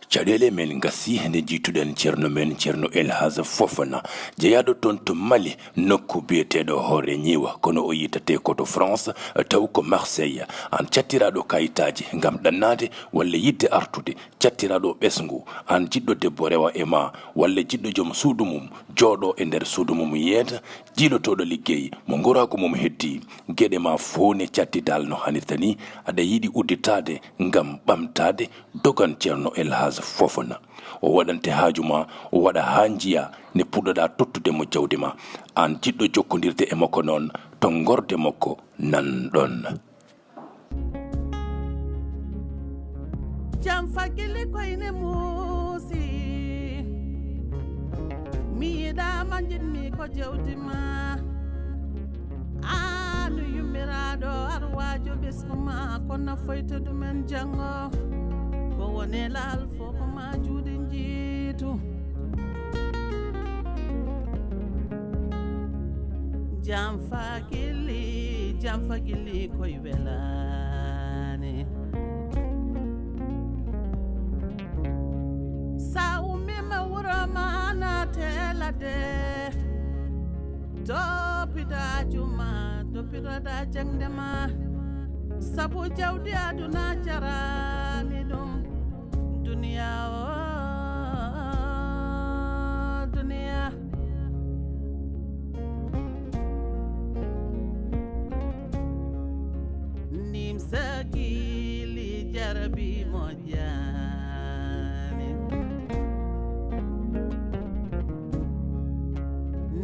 Chadele men gasi hende jituden cerno men cerno el haza fofana jeyado ton to Mali nokku biyeteɗo hoore nyiwa kono o yitate koto France taw ko Marseille an cattiraɗo kayitaji ngam ɗannade walla yidde artude cattiraɗo ɓesngu an jiɗɗo debbo rewa e ma walla jiɗɗo joom suudu mum jooɗo e nder suudu mum yeeta jiilotoɗo liggey mo gorago mum heddi gueɗe ma fowne cattidal no hannirta ni aɗa yiɗi udditade ngam ɓamtade dogan ceerno el haza fofana o waɗante haaju ma o waɗa ha jiya ne puɗɗoɗa tottude mo jawdi ma an jiɗɗo jokkodirde e makko noon to gorde makko nan ɗon jam fakili koyne muusi mi yiɗama jinmi ko jawdi ma anu yummiraɗo arwajo ɓesgu ma ko nafoyta ɗumen jango ko woni laal fo ko ma juuɗe jiitu jam fakili koye welani sa ummima wuro ma natelade toppitajuma toppitoɗa jangde ma sabu jawdi aduna jarani ɗum duniya o duniya nimsakili jarabi mojani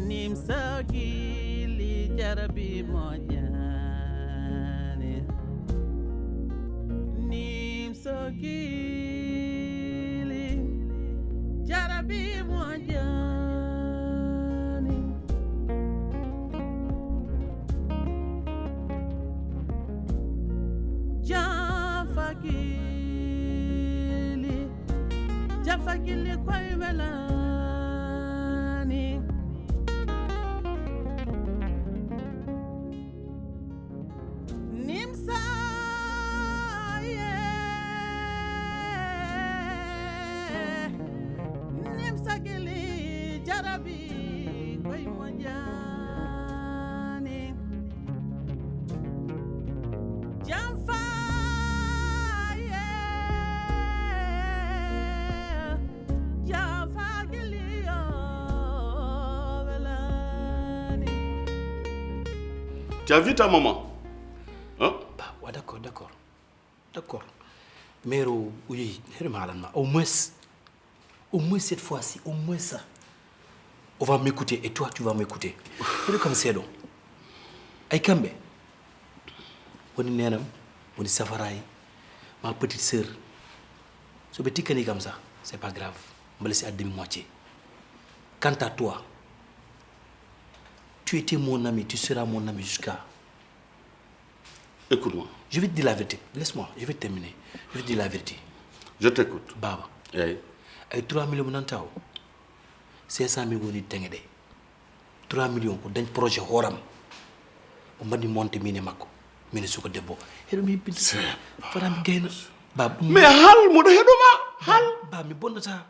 nimsakili jarabi mojani nimsakili jarabi mojani jafakili koye welani nimsa nimsakili jarabi koye mojani jamfa Tu as vu ta maman? Hein? Bah, ouais, d'accord. Mais oui, au moins cette fois-ci, au moins ça. On va m'écouter et toi, tu vas m'écouter. C'est comme c'est long. Aïe Kambe, on est Nenam, on est Safaraï, ma petite sœur. Ce petit cani comme ça, c'est pas grave. On va laisser à demi-moitié. Quant à toi, tu étais mon ami, tu seras mon ami jusqu'à... Écoute-moi. Je vais te dire la vérité. Laisse-moi, je vais terminer. Je vais te dire la vérité. Je t'écoute. Baba. Oui. Avec 3 millions de nantaw, 500 000 de tengede. 3 millions pour un projet horam. On m'a dit monter mine mako. Mine suko debo. Hero mi pil. Faram gaina. Baba. Mais hal mo de hedoma. Hal. Baba mi bonne ça.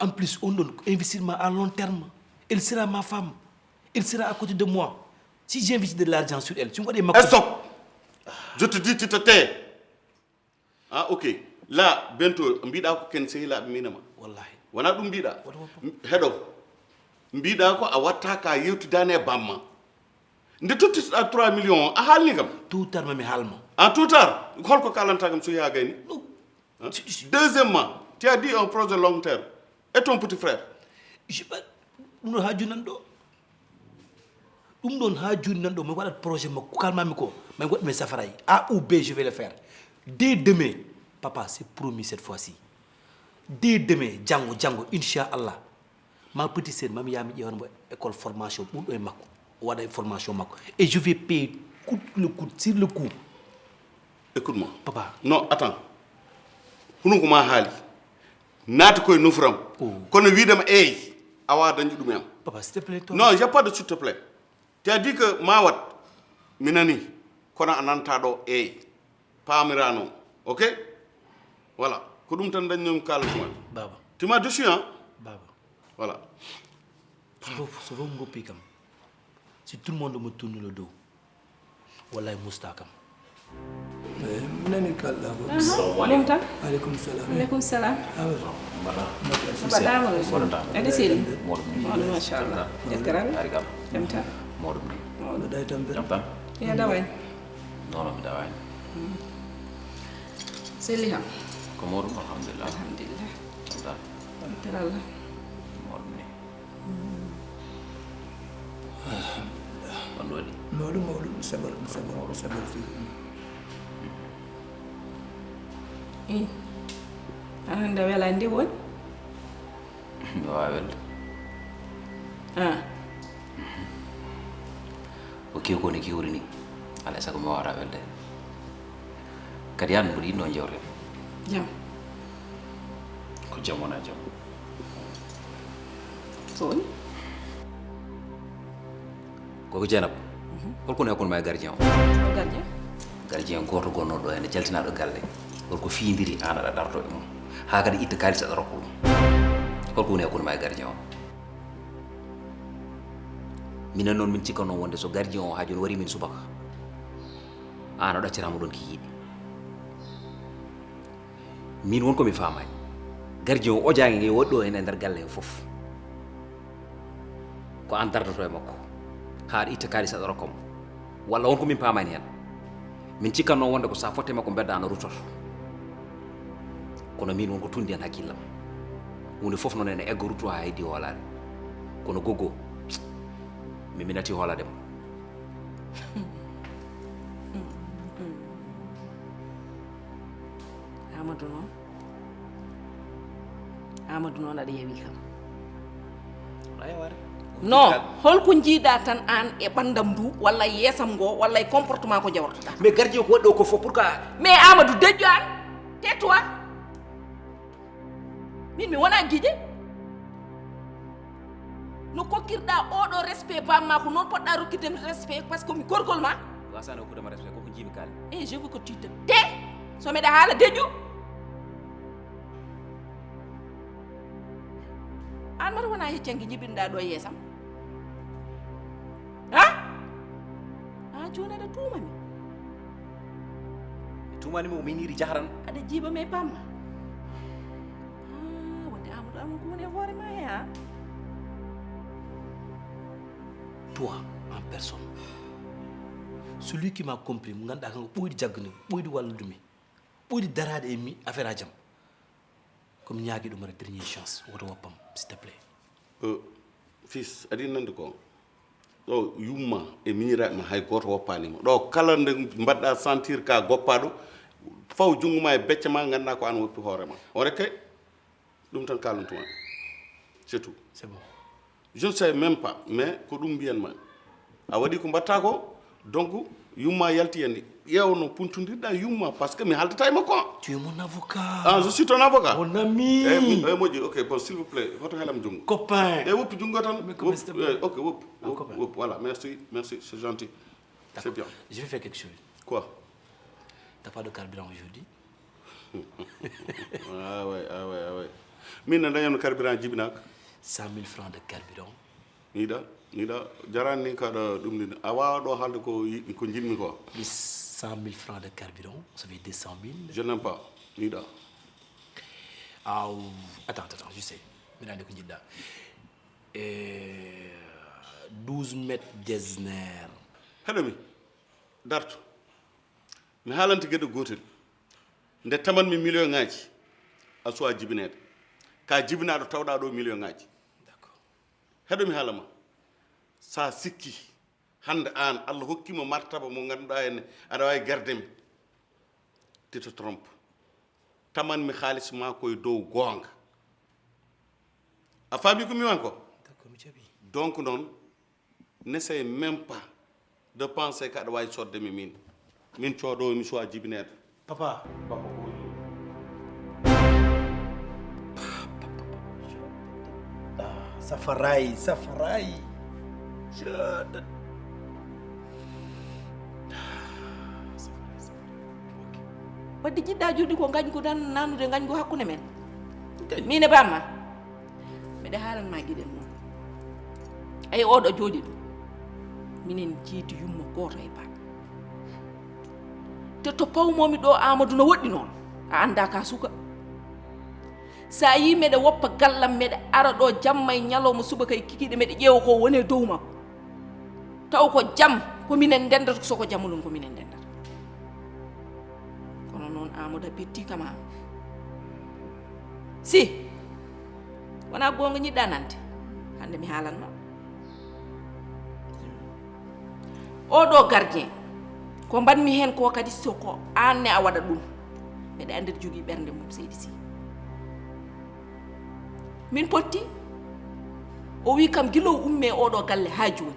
En plus, on donne investissement à long terme. Elle sera ma femme. Elle sera à côté de moi. Si j'investis de l'argent sur elle, tu me vois des macos. Stop. Je te dis, tu te tais. Ah, ok. Là, bientôt, mbida ko ken sey la minama. Wallahi. Wana dum mbida. Head of. Mbida ko a watta ka yewtidane bamma. Nde tutti 3 millions a halni kam. Tout tard mami halma. En tout tard, holko kalanta kam so ya gayni. Deuxièmement, tu as dit un projet long terme. Et ton petit frère? Je pas no haju nando. Don haju nando me wala projet ma kalma mi ko. Mais wat me safaray. A ou B, je vais le faire. Dès demain, papa, c'est promis cette fois-ci. Dès demain, Django, Inch'Allah. Ma petite sœur, mami yami yon école formation ou un mako. Ou une formation mako. Et je vais payer coûte le coup, sur le coup. Écoute-moi. Papa. Non, attends. Hunu ko ma hali. Nat koy nufram. Kono widam awa dañu dum yam. Papa, s'il te plaît, toi. Non, j'ai pas de s'il te plaît. Tu as dit que mawat minani kono ananta do pamirano. OK? Voilà. ko ɗum tan daññomi kalatuma Baba. tu m'as déçu hein Baba. voilà Sauf ngopi kam. Si tout le monde me tourne le dos, wallahi mustakam. nani kala ko Mom tan? alaikum salam Alaikum salam. bala Badama la. Ada sini. Modou machallah. Jakaran. Jamta. no day tambe Ya dawain. Non, mi dawai. Seliha. Ko Modou alhamdulillah. Alhamdulillah. Tamta. Teralla. Modou ni. Bandoli. mawlu sabar fi Anda wela ndi won? Mi wawel. O kiw ko ni kiwri ni. Ala sago mi wara welde. Kadi an buri no jawre. Jam. Ko jamona jam. Son. Ko jenab. Holko ne kon may gardien. Gardien. Gardien goto gonno do en jaltina do galle. Holko fiindiri ana da darto e mum. Ha kadi itta kalisa do rokko. Holko ne kon may gardien. Mina non min cikano wonde so gardien o ha joni wari min subaka. Ana do acciramo don ki yidi. Min won ko mi famay. Gardien o jangi ngi woddo en der galle fof. Ko an darto e makko. Ha itta kalisa do rokko. Walla won ko min pamani hen. Min cikano wonde ko sa fotte makko bedda na rutoto. Kono min won ko tundi en hakkillam. Woni fof non en eggo ruto ha hedi holare. Kono gogo mi minati holade mo. Amadou non ada yewi kam. Ay ware. Non, holko jiida tan an e bandam du walla yesam go walla e comportement ko jawrata. Mais gardien ko waddo ko fo pour ka Mais Amadou dejo an. Tais-toi. Min mi wona gide. No kokkirda odo respect bamma ko non podda rokkitem respect parce que mi gorgol ma. wasana ko dama respect ko ko jimi kal. Et je veux que tu te tais. So me da hala dejo. An mara wona heccangi jibinda do yesam. Ha? Jona da tuma mi. Tumani mo miniri jaharan. Ada jiba me pamma. Wonde Amadou am ko woni hore ma ya. Toi, en personne, celui qui m'a compris, je suis un diagné, je suis un dumi, je suis un demi affaire à jam. Comme il y a une dernière chance, s'il te plaît. Fils, adi nande ko do yumma e minira ma hay goto woppani mo do kala nde mbadda sentir ka goppado faw junguma e becce ma ganda ko an woppi hoore ma o rek dum tan kalantuma c'est tout. C'est bon. Je ne sais même pas mais ko dum biyan ma a wadi ko mbatta ko donc yumma yalti yandi yewno puntundirda yumma parce que mi haldata e makko. Tu es mon avocat. Ah, je suis ton avocat. Mon ami. Moji, ok, bon, s'il vous plaît, votre helam jungo. Copain. Wop jungo tan. Ok, Un copain. wop, voilà, merci, c'est gentil. C'est bien. Je vais faire quelque chose. Quoi? T'as pas de carburant aujourd'hui? Ah ouais. Mina dañam carburant jibinak. 100 000 francs de carburant. Nida, jarani ka dum ni awa do halde ko jinmi ko. Plus 100 000 francs de carburant, ça fait 200 000. Je n'aime pas. Nida. Ah, attends, je sais. 12 mètres d'Esner. Hello darto. Mi halante gedde gotel. Nde taman mi million ngaji. Aso a jibinede. Ka jibinaado tawda do million ngaji. D'accord. Hedo mi halama. Sa sikki hande an Allah hokkima martaba mo ganduda en ada way gardemi. Tu te trompes. Taman mi khalis ma koy dow gonga. A fami ko mi wan ko? D'accord, mi jabi. Donc non, n'essaye même pas de penser qu'à doit sortir de min. Min chodo mi soit jibinede. Papa. Safarai. What wadde jiɗɗa jurɗi ko gañgu tan nanude gañgu hakkude men min e bamma miɗa haalanma guiɗen noon ayi oɗo jooɗi ɗo minen jiidi yumma goto e bam te to pawmomi ɗo Amadou no woɗɗi noon a anda ka suka sa yi meɗe woppa gallam meɗe ara ɗo jamma e ñalawma suba kay kikiɗe meɗe ƴeewa ko woni e dow makko taw ko jam ko minen ndendata soko jamulum ko minen ndendata kono noon Amadou a betti kama si wona gonga ñiɗɗa nante hande mi haalanma oɗo gardien ko mbanmi hen ko kadi soko anne a waɗa ɗum mbeɗa andi jogui ɓernde mum seydi si min potti o wi kam guila o umme oɗo galle ha joni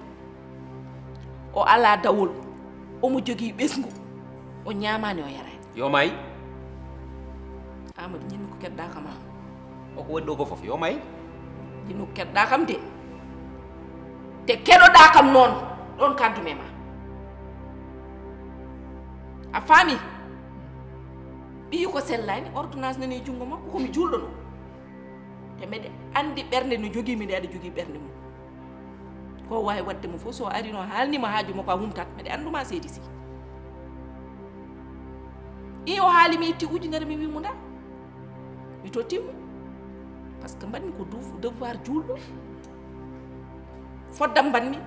o ala dawol omo jogui ɓesgu o ñamani o yarani yo mayi Amadou ñinmi ko kedɗa kam am o ko waɗi ɗo ko foof yo mayi ñinmi ko kedɗa kam de te keɗoɗa kam noon ɗon kaddume ma a faami ɓiyi ko sellani ordonnance nani jungo makko komi julɗono te mbeɗe andi ɓernde no jogui mbiɗa aɗa jogui ɓernde mum ko wawi wadde mo fof so arino haalnima haaju makko a humtat mbeɗe anduma seydi si i o haalimi itti ujunere mi wimo nda mi tottimo par ce que mbanmi ko devoir juulɗo foddam mbanmi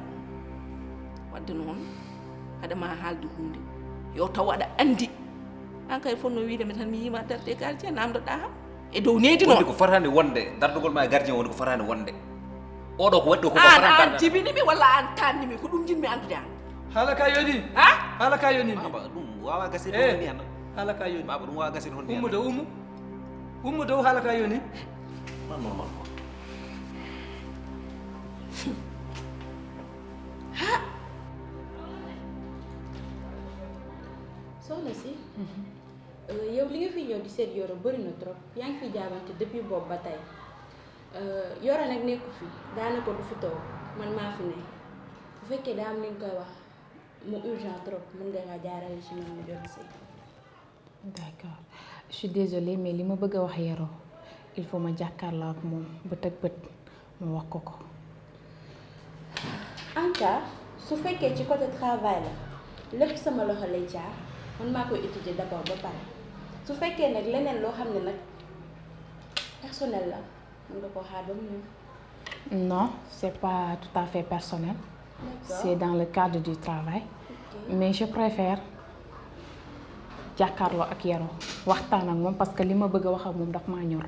wadde noon haɗama haalde hunde yo taw aɗa andi an kay fonno wideme tan mi yima darde gardien namdoɗa ham e dow needi noon ko fotani wonde dardugol ma e gardien woni ko fotani wonde oɗo ko waɗi ɗo ko an jibinimi walla an tannimi ko ɗum jinmi andude an haala ka yoni ha haala ka yoni baba ɗum wawa gasede honni hen haala ka yoni baba ɗum wawa gasede honni hen ummu dow haala ka yoni non soxna si yow li nga fi ñëw di seet Yoro bëri na trop yaa ngi fi jaabante depuis boobu ba tey Yoro nag nekku fi daanaka du fi toog man maa fi ne bu fekkee daa am li nga koy wax mu urgent trop mën nga kaa jaarale ci man mu dellu si. D'accord je suis désolée mais li ma bëgg a wax Yoro il faut ma jàkkaarloo ak moom bët ak bët ma wax ko ko. en cas su fekkee ci côté travail la lépp sama loxo lay jaar man maa koy étudier d'abord ba pare su fekkee nag leneen loo xam ne nag personnel la mën nga koo xaar ba mu ñëw. Non c'est pas tout à fait personnel. C'est dans le cadre du travail. Okay. Mais je préfère jàkkaarloo ak Yoro waxtaan ak moom parce que li ma bëgg a wax ak moom daf maa ñor.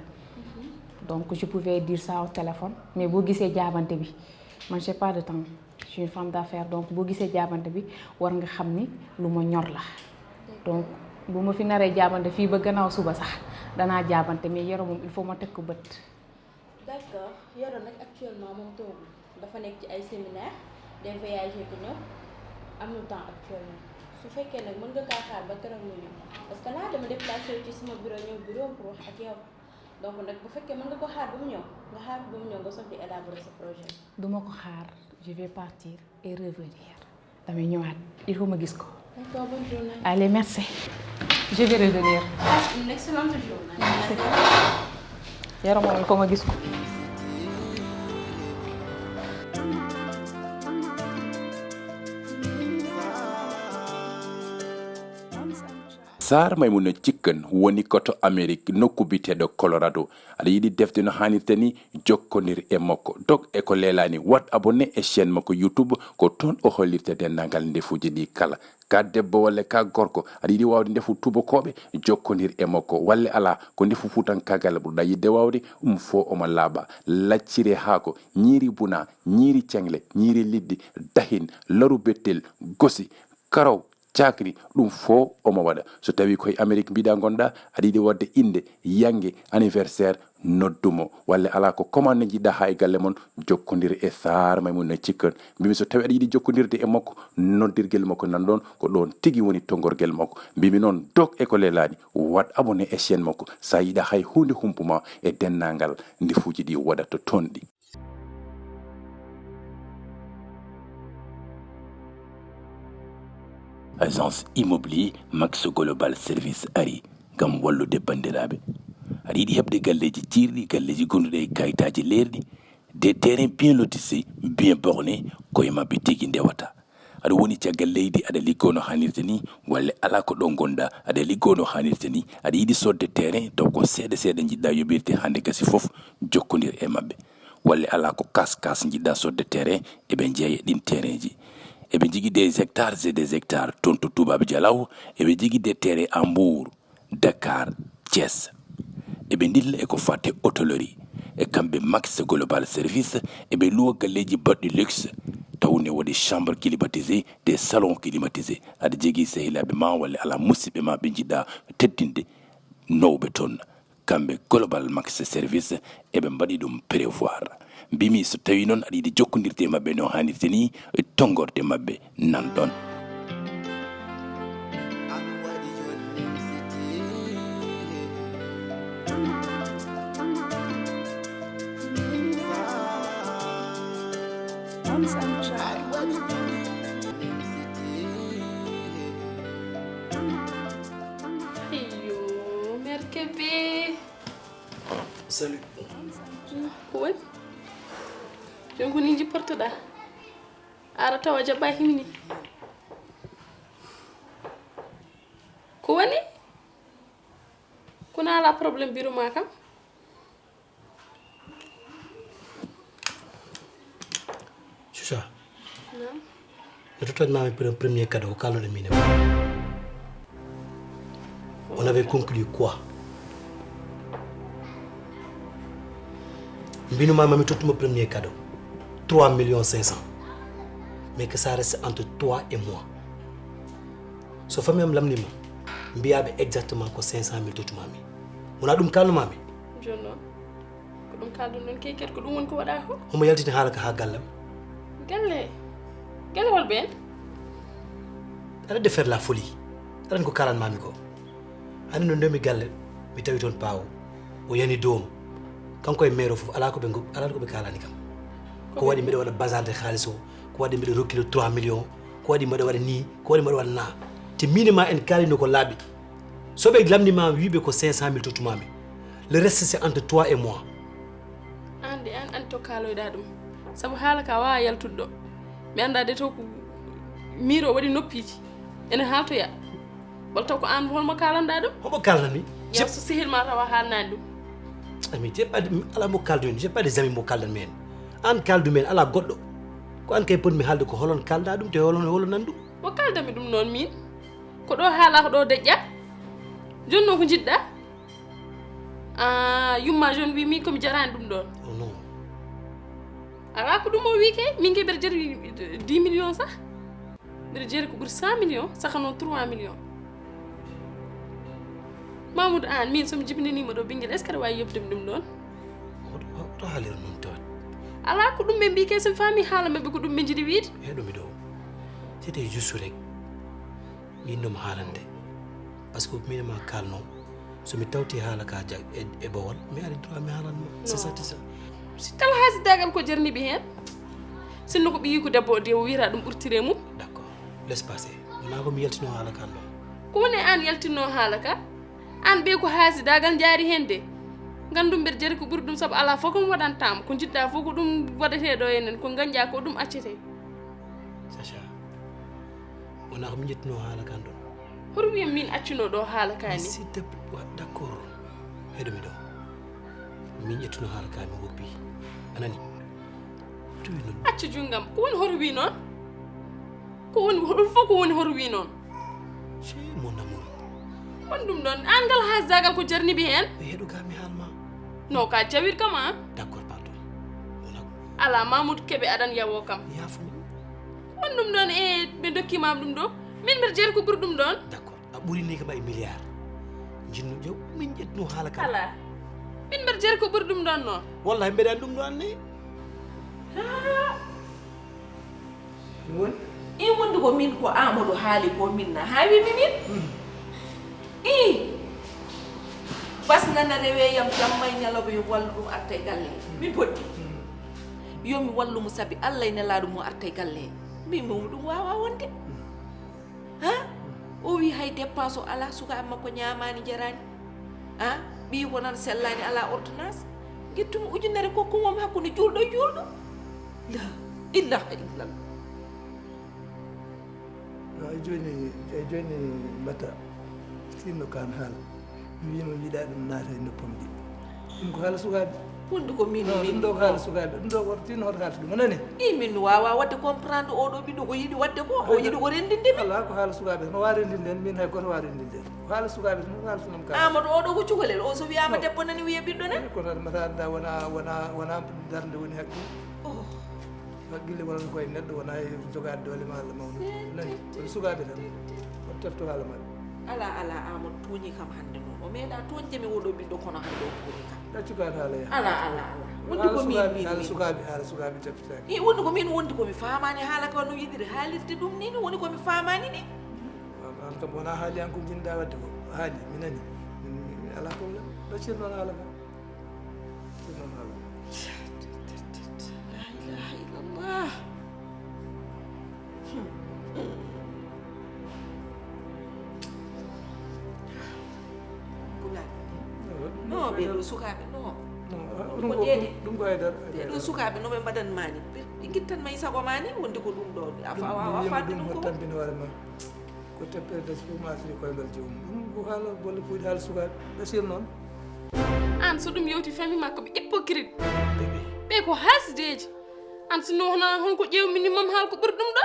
Donc je pouvais dire ça au téléphone mais boo gisee jaabante bi man j'ai pas de temps je suis une femme d'affaires donc boo gisee jaabante bi war nga xam ni lu ma ñor la. Donc bu ma fi naree jaabante fii ba gannaaw suba sax danaa jaabante mais Yoro moom il faut ma teg ko bët. D'accord Yoro nag actuellement moom toogul dafa nekk ci ay séminaire day voyager ko ñëw amul temps actuellement su fekkee nag mën nga kaa xaar ba keroog mu ñëw parce que là dama déplacé ci sama bureau ñëw bureau pour wax ak yow donc nag bu fekkee mën nga ko xaar ba mu ñëw nga xaar ba mu ñëw nga soog di élaborer sa projet. duma ko xaar je vais partir et revenir damay ñëwaat il faut ma gis ko. D'accord, bonne journée. Allez merci je vais revenir. Une excellente journée. Merci. Yoro moom il faut ma gis ko. sar maymuno cikken woni koto Amérique nokku biteɗo Colorado aɗa yiɗi defde no hannirta ni jokkodir e makko dog e ko leelani wat abonné e chaîne makko YouTube ko toon o hollirta dendagal ndefuji ɗi kala ka debbo walla ka gorko aɗa yiɗi wawde ndefu tubakoɓe jokkodir e makko walla ala ko ndefu futankagal ɓurɗa yidde wawde fo omo laaɓa laccire haako ñiiri buna ñiiri cengle ñiiri liɗɗi dahin laru bettel gosi karaw cakri ɗum fo omo waɗa so tawi koye Amérique mbiɗa gonɗa aɗa yiɗi wadde inde yangue anniversaire noddumo walla ala ko commande jiɗɗa ha e galle moon jokkodir e sar maymun no cikkon mbimi so tawi aɗa yiɗi jokkodirde e makko noddirguel makko nan ɗon ko ɗon tigui woni tongorguel makko mbimi noon dog e ko lelani wat abonné e chaîne makko sa yiɗa hay hunde humpuma e dennagal ndefuji ɗi waɗata toon ɗi. Agence immobilier Max Global Service Ari gam wallude bandiraɓe aɗa yiɗi heɓde galleji cirɗi galleji gonnuɗe e kayitaji leerɗi des terrains bien lotissés bien bornés koye mabɓe tigi ndewata aɗa woni caggal leydi aɗa liggono hannirde ni walla ala ko ɗon gonɗa aɗa liggono hannirde ni aɗa yiɗi sodde terrain taw ko seeɗa seeɗa jiɗɗa yoɓirde hannde gasi fof jokkodir e mabɓe walla ala ko kas jiɗɗa sodde terrain eɓe jeeya ɗin terrain ji eɓe jogui des hectares et des hectares toon to tubaɓe dialaw eɓe jogui des terrain à Mbour Dakar Thiès eɓe dilla eko fatte hôtellerie e kamɓe max global service eɓe luwa galleji baɗɗi luxe tawne waɗi chambre climatisé des salons climatisés aɗa jogui sehilaɓe ma walla ala musidɓe ma ɓe jiɗɗa teddinde nowɓe toon kamɓe global max service eɓe mbaɗi ɗum prévoir mbimi so tawi noon aɗa yiɗi jokkodirde mabɓe no hannirde ni tongorde mabɓe nan ɗon Ayo, merkebe. Salut. Kuwan? Jongo ni jipportoɗa ara tawa jaɓɓa himni ko woni kono ala probléme bureau ma kam Chucha, non je te donne un premier cadeau au calme de mine. On avait conclu quoi? Mbinu m'a mis tout mon premier cadeau. 3 500 000. Mais que ça reste entre toi et moi. Sauf que même l'amnima, je exactement 500 000 tout mami. On a dum calme mami. Jono. Ko dum kaldu non kay ket ko dum won ko wada ko. Homo yaltini halaka ha gallam. Galle. Galle wol ben. Arrête de faire la folie. Arrête ko kalan mami ko. Ani no ndemi galle mi tawi ton pawo. O yani dom. Kanko e mero fof ala ko be kalani kam. Ko wadi mbeɗa waɗa bazar de halis o ko wadi mbeɗa rokkilo 3 millions ko wadi mbeɗa waɗa ni ko wadi mbeɗa waɗa na te minima en kalino ko laaɓi soɓe lamdima wiɓe ko 500 000 tottumami le reste c'est entre toi et moi ande an to kaloyɗa ɗum saabu haala ka wawa yaltudɗo mi anda de to ko miro waɗi noppiji ene haaltoya walla taw ko an holmo kalanɗa ɗum homo kalnami yaw so sehil ma tawa haalnani ɗum ami j'ai pas ala mo kaldu j'ai pas des amis mo kaldan men an kaldu men ala goɗɗo ko an kay ponmi haalde ko holon kalda ɗum te holon nan ɗum o kaldami ɗum noon min ko ɗo haala ko ɗo deƴƴa joni noon ko jiɗɗa yumma joni wi min komi jarani ɗum ɗon oh non ala ko ɗum o wi kay min kay mbeɗa jari 10 millions sah mbeɗa jari ko ɓuuri 100 millions saka noon 3 millions Mamoudou an min somi jibinanima ɗo ɓinguel est ce que aɗa wawi yebdemi ɗum ɗon oto haalira noon tawat ala ko ɗum ɓe mbi kay somi faami haala mabɓe ko ɗum ɓe jiiɗi wiide heɗomi ɗo c'était juste rek minnomi haalande par ce que minema kalno somi tawti haala ka jag e bawol mi ari droit mi haalanma c'est ça kala haasidagal ko jarniɓe hen sinno ko ɓiyi ko debbo o de o wiyata ɗum ɓurtire mum d' accord laisse passer wona komi yaltino haala ka non ko woni an yaltinno haala ka an ɓe ko haasidagal jaari hen de gandum mbeɗa jari ko ɓuuri ɗum saabu ala fof komi waɗantama ko jiɗɗa fof ko ɗum waɗeteɗo enen ko gañƴa ko ɗum accete sacha wona komi ƴettino haala kan ɗon hoto wiyam min accuno ɗo haala kani s'il te plaît d' accord heɗomi ɗo min ƴettino haala ka mi woppi anani tuwi noon accu junggam ko woni hoto wi noon ko woni fof ko woni hoto wi noon c'est mon amour won ɗum ɗon an ngal haasidagal ko jarniɓe hen heɗo ga mi haalma no ka jawir kam an d' accord pardon ala Mamoudou Kébé aɗan yawo kam yafumi won ɗum ɗon e ɓe dokkimam ɗum ɗo min mbeɗa jeri ko ɓuuri ɗum ɗon d' accord a ɓurini kam ay milliard jinnu ƴew min ƴettino haala kam ala min mbeɗa jeri ko ɓuuri ɗum ɗon noon wallahi mbeɗani ɗum ɗo anne won i wonde ko min ko Amadou haali ko minna ha wimi min i basnana rewe yam jammay ñaloɓe yo wallu ɗum arta e galle min poɗɗi yomi wallumo saabi Allah e nelaɗo mo arta e galle mbimomo ɗum wawa wonde ha o wi hay dépense o ala suka makko ñamani jarani ah ɓii wonan sellani ala ordonnance guettumi ujunere kokkumom hakkude julɗo e julɗo la ilaha illallah joni mbatta sinno kan haala mi wima yiɗa ɗum naata e noppam ɗi ɗum ko haala sukaɓe wonde ko min ɗum ɗo ko haala sukaɓe ɗum ɗo woto tinno hoto haalta ɗum anani i min mi wawa wadde comprendre oɗo ɓiɗɗo ko yiɗi wadde ko o yiɗi ko rendindemi ala ko haala sukaɓe no wa rendinden min hay goto wa rendinden ko haala sukaɓe tan haaltunam ka amadou oɗo ko cukalel o so wiyama debbo nani wiya ɓiɗɗo nan kono mata anda wona darde woni haqqille haqqille wonan koye neɗɗo wona e jogade doole ma Allah mawno nani kono sukaɓe tan o tefto haala maɓɓe ala amadou tooñi kam hande noon o meeɗa toñjemi oɗo ɓiɗɗo kono hande o tooñi kam ɗaccukaɗo haala ya ala wondi ko min haala sukaɓe teftitaki i wondi ko min wondi komi famani haala ka no yiɗiri haalirde ɗum ni woni komi famani ni an kam wona haali an ko jinɗa wadde ko haali mi nani mi ala probléme ɗaccir noon haala ka ɗum noon haala la ilaha illallah non ɓeɗo sukaɓe non ko ɗeɗe ɗum ko haydara ɓeɗo sukaɓe noɓe mbaɗanmani ɓe guittanma e sago ma ni wondi ko ɗum ɗo a wawa fadde ɗum ko tampini hoore ma ko teppede fof masiri koyngal jomum ɗum ko haala bolle puyɗe haala sukaɓe ɗacir noon an so ɗum yewti famille makko ɓe hypocrite ɓe ko haasideji an sino hona honko ƴewmini mam haal ko ɓuuri ɗum ɗo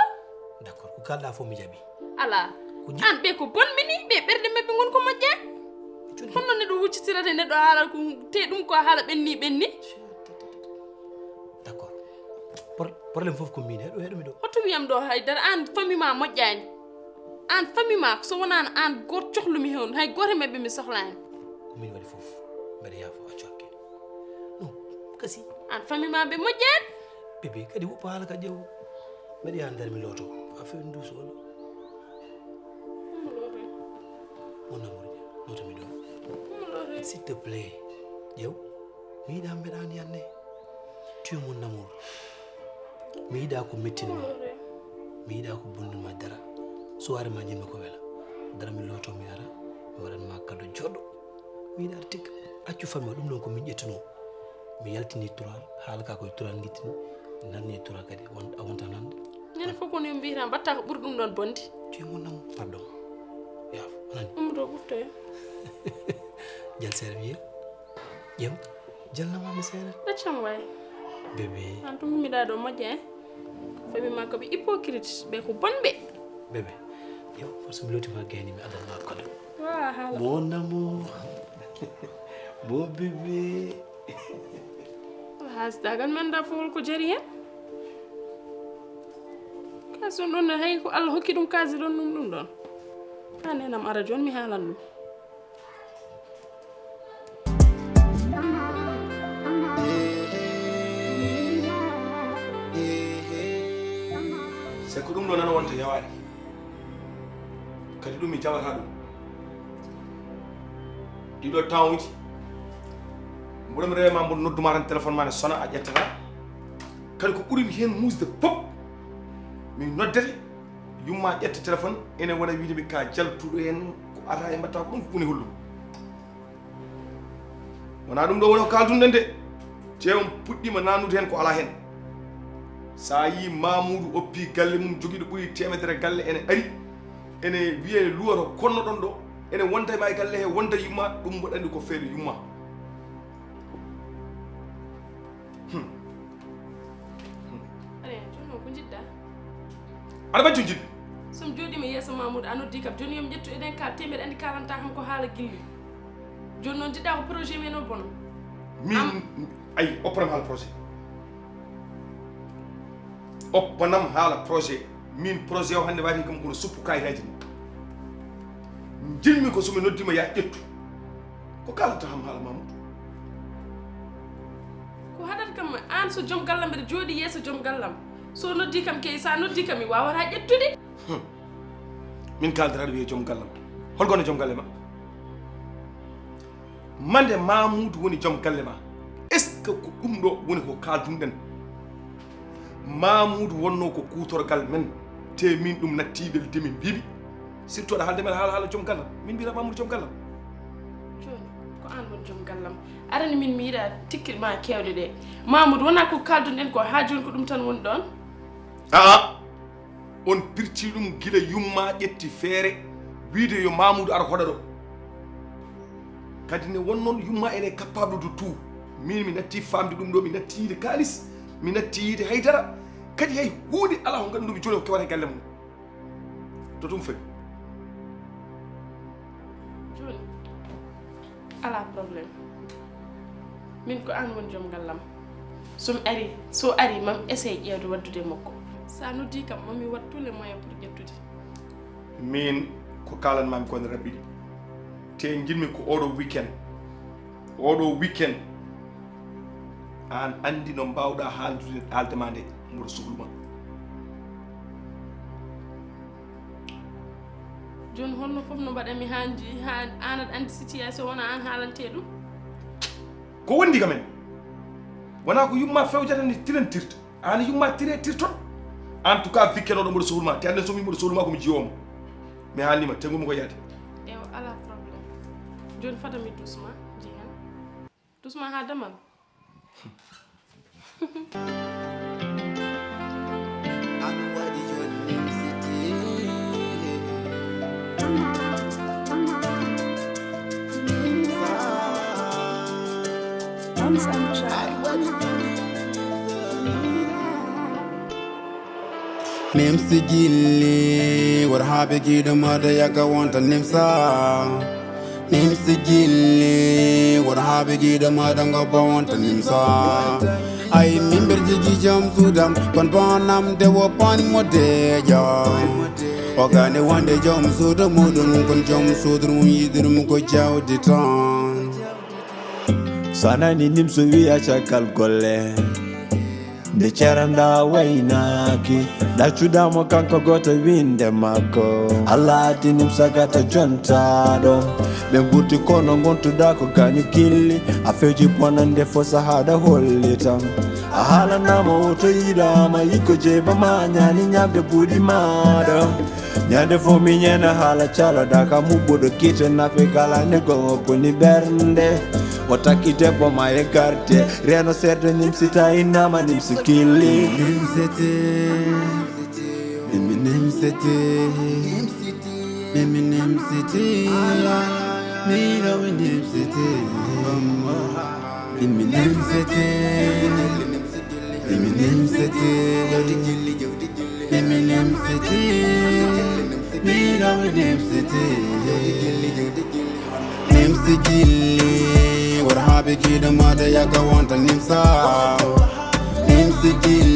d' accord ko kalɗa fof mi jaaɓi ala an ɓe ko bonmini ɓe ɓerde mabɓe gon ko moƴƴani honno neɗɗo huccitirata neɗɗo haala ko te ɗum ko haala ɓenni d' accord probléme fof ko min heɗo heɗomi ɗo hoto wiyam ɗo haydara an famille ma moƴƴani an famille ma so wonano an goto cohlumi hen hay goto e mabɓe mi sohlani komin waɗi fof mbeɗa yaafo accu hakke non kasi an famille ma ɓe moƴƴani bébé kadi woppa haala ka ƴeew mbeɗa yaha nder mi looto a fewi duuso walla mon amour lotomi ɗo s'il te plaît ƴeew mi yiɗa mbeɗani yanne tu es mon amour mi yiɗa ko mettinmi mi yiɗa ko bonnuma dara soirée ma ñimmi ko wela dara mi looto mi ara mi waɗanma kado joɗɗo mi yiɗa tigga accu famille o ɗum ɗon ko min ƴettuno mi yaltini tural haala ka koye tural guittini nanni tural kadi a wonta nande ñande fof kono yo mbiyata mbatta ko ɓuuri ɗum ɗon bonde tu es mon amour pardon yaaf anani ummoto ɓuftoyo jal seeɗa wiye ƴeew jalnamami seeɗa ɗaccam way bébé an tum mbiɗa ɗo moƴƴa en famille makko ɓe hypocrite ɓe ko bonɓe bébé ƴeew force mi lotima gayni mi adanma kado wa haala mon amour bon bébé haasdagal mi anda fowol ko jari hen kasi on ɗon hay ko Allah hokki ɗum kaasi ɗon ɗum ɗon ha nenam ara joni mi haalan ɗum c'est que ɗum ɗo nan wonta yawaɗe kadi ɗum mi jawata ɗum ɗiɗo temps uji mboɗomi rewema mboɗo nodduma tan téléphone ma ne sona a ƴettata kadi ko ɓurimi hen musde fof min noddete yumma ƴetta téléphone ene wona wiidemi ka jaltuɗo hen ko ata e mbatta ko ɗum ko ɓuni hollum wona ɗum ɗo woni ko kalduɗen de teewon puɗɗima nanude hen ko ala hen sa yi Mamoudou oppi galle mum joguiɗo ɓuuri temedere galle ene ari ene wiye luwoto konno ɗon ɗo ene wonta ma e galle he wonta yumma ɗum mboɗo andi ko feere yumma joni o ko jiɗɗa aɗa baccu jiɗɗo somi jooɗima yeeso Mamoudou a noddi kam joni yomi ƴettu eɗen kal temedde andi kalanta kam ko haala Gulli joni noon jiɗɗa ko projet men o bono min ayi oppanam haala projet oppanam haala projet min projet o hannde wati kam kono suppu kayitaji ni jinmi ko somi noddima ya ƴettu ko kalata ham haala Mamoudou ko haɗata kam an so joom gallam mbeɗa jooɗi yeeso joom gallam so noddi kam kay sa noddi kam mi wawata ƴettude min kaldaraɗo wiye joom gallam holgono joom galle ma mande Mamoudou woni joom galle ma est ce que ko ɗum ɗo woni ko kaldumɗen Mamoudou wonno ko kutorgal men te min ɗum nattibel demin mbimi surtout aɗa haalde men haala joom gallam min mbiyata Mamoudou joom gallam joni ko an won jom gallam arani min mi yiɗa tikkilma kewde de Mamoudou wona ko kalduɗen ko ha joni ko ɗum tan woni ɗon on pirti ɗum gila yumma ƴetti feere wiide yo Mamoudou ara hoɗa ɗo kadi ne wonnoon yumma ene capable de tout min mi natti famde ɗum ɗo mi natti yiide kalis mi natti yiide haydara kadi hay huunde ala ko ganndumi joni ko kewata e galle mum to ɗum fayi joni ala probléme min ko an woni joom gallam so ari mam essaye ƴeewde waddude makko sa noddi kam mami wat tous les moyens pour ƴettude min ko kalanmami ko ne rabbiɗi te jinmi ko oɗo weekend an andi no mbawɗa haaldema nde mboɗo sohluma joni holno fof no mbaɗami ha an aɗa andi situation wona an haalante ɗum ko wondi kamen wona ko yumma fewjata ni tirentirta an yumma tirton en tout cas weekend oɗo mboɗo sohluma te ande somi mboɗo sohluma komi jiyomo mi haalnima tengumi ko yaade ewa ala probléme joni fadami doucement jihan doucement ha damal Nimso Gulli war habe gido mada yaga wanta Nimsa Nimso Gulli war habe gido mada ngoba wanta Nimsa ay mimber jigi jam sudam kon bonam de wo pan mode jam ogane wande jam sudam mudun kon jam sudrum yidirum ko jawdi tan sanani Nimso wi acha kal golle de charanda wainaki da chudamo kanko goto winde mako Allah di Nimso gata jontado be burti kono gontuda ko ganyu killi a feji bonande fo sahada hollitam a hala namo to yida ma yiko jeba ma nyani nyamde budi mado nyande fo mi nyena hala chala daka mubodo kite na fe kala ne go boni bernde wataki debbo ma e garde reno serde Nimsita inama Nimso Gulli Nimsete Nimsete Nimsete Mira we Nimsete Nimsete Nimsete Nimsete Mira we Nimsete Nimso Gulli war habe gido mada yaga wanta Nimsa Nimso Gulli